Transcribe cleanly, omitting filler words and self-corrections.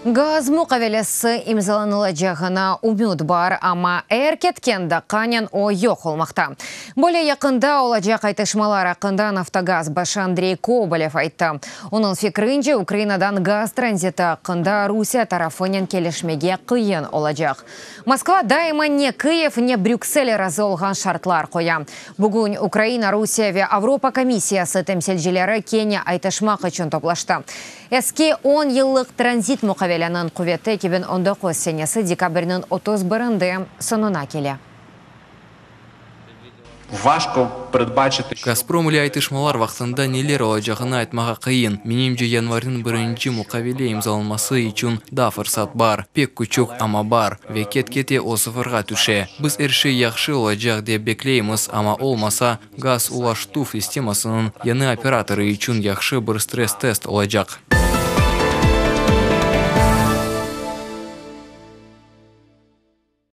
Gaz muqavelesi imzalanılacağına ümüt bar, amma er ketken daqqanen o yoq olmaqta. Böyle yaqında olacaq aytışmalar aqqında Naftogaz başı Andrey Kobolev ayttı. Onıñ fikrince, Ukrainadan gaz tranziti aqqında Rusiye tarafınen kelişmege qıyın olacaq. Moskva daima ne Kyiv, ne Brüksel razı olğan şartlar qoya. Bugün Ukraina, Rusiye ve Avropa komissiyası temsilcileri kene aytışmaq içün toplaştı. Eski on yıllıq tranzit muqaveleniñ quveti 2019 senesi dekabrniñ 31-inde soñuna kele. Gazprom ile aytışmalar vaqtında neler olacağını aytmağa qıyın. Menimce, yanvarniñ birinci muqavele imzalanması içün daa fırsat bar. Pek küçük, amma bar. Ve ket-kete o sıfırğa tüşe. Biz er şey yahşı olacaq dep bekleymiz, amma olmasa, gaz ulaştuv sistemasınıñ yañı operatorı içün yahşı bir stress-test olacaq.